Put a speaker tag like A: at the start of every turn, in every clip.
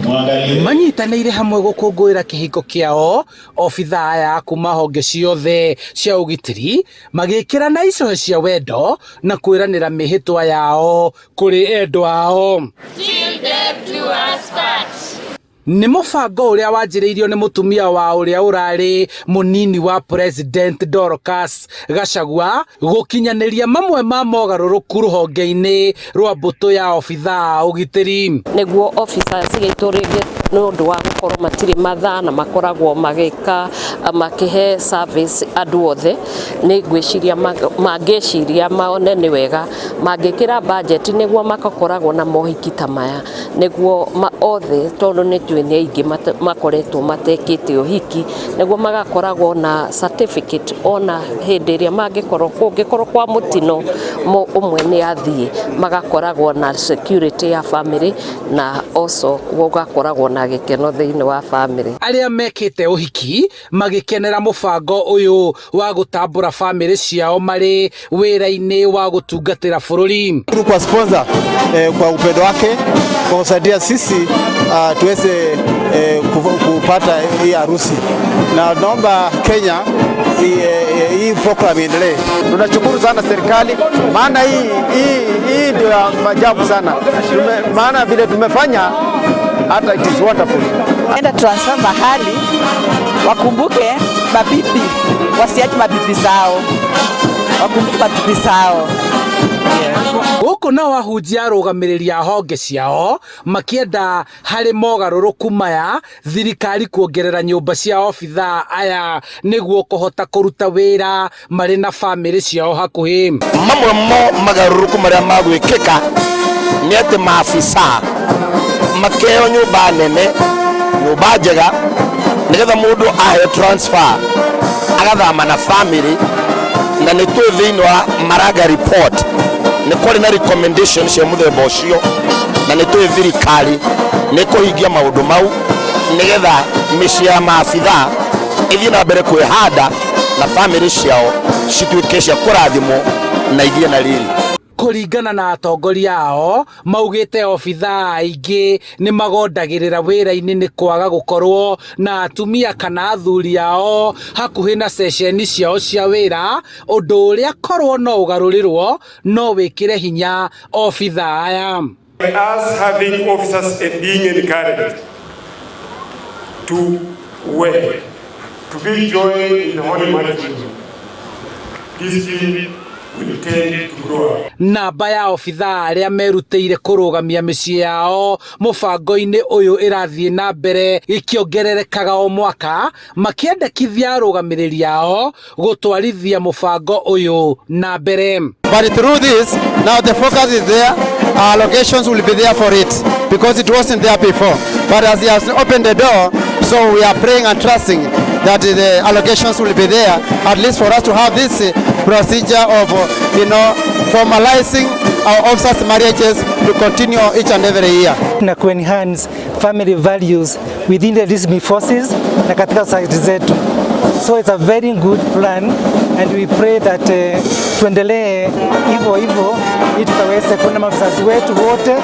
A: Manyitanĩire hamwe gũkũngũĩra kĩhiko kĩao. Obithaa aya kuma honge ciothe cia ũgitĩri magĩkĩrana icũhĩ cia wendo na kwĩranĩra mĩhĩtwa yao kũrĩ endwa ao.
B: Till death do us part.
A: Nĩ mũbango ũrĩa wanjĩrĩirio nĩ mũtumia wa ũrĩa ũrarĩ mũnini wa President Dorcas Gachagua gũkinyanĩria mamwe ma mogarũrũku rũhonge-inĩ rwa mbũtũ ya obithaa a ũgitĩri.
C: Nĩguo officers gitũ rĩngĩ nĩ ũndũ wa gũkorwo matirĩ mathaa na makoragwo magĩka makĩhe service andũ othe, nĩ ngwĩciria mangĩciria maone nĩ wega mangĩkĩra budget nĩguo makakoragwo na mohiki ta maya nĩguo othe, tondũ nĩ tũĩ nĩ aingĩ makoretwo matekĩte ũhiki, nĩguo magakoragwo na certificate ona hĩndĩ ĩrĩa mangĩkorwo kũngĩkorwo kwa mũtino ũmwe nĩ athiĩ, magakoragwo na security ya family na also gũgakoragwo na gĩkeno thĩinĩ wa family.
A: Arĩa mekĩte ũhiki magĩkenera mũbango ũyũ wa gũtambũra bamĩrĩ ciao marĩ wĩra-inĩ wa gũtungatĩra bũrũri.
D: Kwa sponsor kwa upendo wake kwa kusaidia sisi tuweze kupata hii harusi, na naomba Kenya hii program iendelee.
E: Tunashukuru sana serikali, maana hii ndio ya maajabu sana. Maana vile tumefanya hata it is wonderful.
F: Enda transfer mahali wakumbuke mabibi, wasiache mabibi zao, wakumbuke mabibi zao.
A: Gũkũ nao ahunjia arũgamĩrĩri a honge ciao makĩenda harĩ mogarũrũku maya thirikari kuongerera nyũmba cia obithaa aya nĩguo kũhota kũruta wĩra marĩ na bamĩrĩ ciao hakuhĩ.
G: Mamwe mo magarũrũku marĩa magwĩkĩka nĩ atĩ maabisa makeo nyũmba nene, nyũmba njega, nĩgetha mũndũ aheo transfer agathama na family. Na nĩ tũĩ thĩinĩ wa Maraga report nĩ kwarĩ na recommendation cia mũthemba ũcio, na nĩ tũĩ thirikari nĩ kũhingia maũndũ mau nĩgetha mĩciĩ ya maabithaa ĩthiĩ na mbere kwĩhanda na family ciao cituĩke cia kũrathimwo na igĩe na riri.
A: Kũringana na atongoria ao, maugĩte obithaa aingĩ nĩ magondagĩrĩra wĩra-inĩ nĩ kwaga gũkorwo na atumia kana athuri ao hakuhĩ na ceceni ciao cia wĩra, ũndũ ũrĩa korwo no ũgarũrĩrwo no wĩkĩre hinya obithaa aya.
H: By us having officers and being encouraged to work, to be joined in the holy matrimony, this thing will tend to grow up.
A: Namba ya obithaa arĩa merutĩire kũrũgamia mĩciĩ yao mũbango-inĩ ũyũ ĩrathiĩ na mbere ĩkĩongererekaga o mwaka, makĩendekithia arũgamĩrĩri ao gũtwarithia mũbango ũyũ na mbere.
D: But through this, now the focus is there, our allocations will be there for it because it wasn't there before. But as he has opened the door, so we are praying and trusting that the allocations will be there, at least for us to have this procedure of formalizing our officers' marriages to continue each and every year.
I: Na kuenhance family values within the discipline forces na katika society zetu. So it's a very good plan and we pray that tuendelee hivyo hivyo ili tukaweze kuona maafisa wetu wote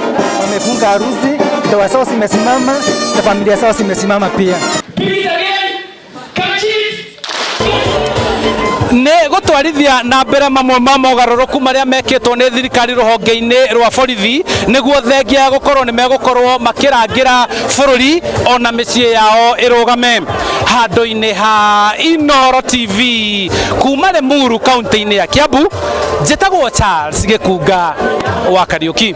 I: wamefunga harusi, ndoa zao zimesimama na familia zao zimesimama pia.
A: Nĩ gũtwarithia na mbere mamwe ma mogarũrũku marĩa mekĩtwo nĩ thirikari rũhonge-inĩ rwa borithi nĩguo thengia ya gũkorwo nĩ megũkorwo makĩrangĩra bũrũri ona mĩciĩ yao ĩrũgame. Handũ-inĩ ha Inooro TV kuma Limuru kaunti-inĩ ya Kiambu, njĩtagwo Charles Gĩkunga wa Kariũki.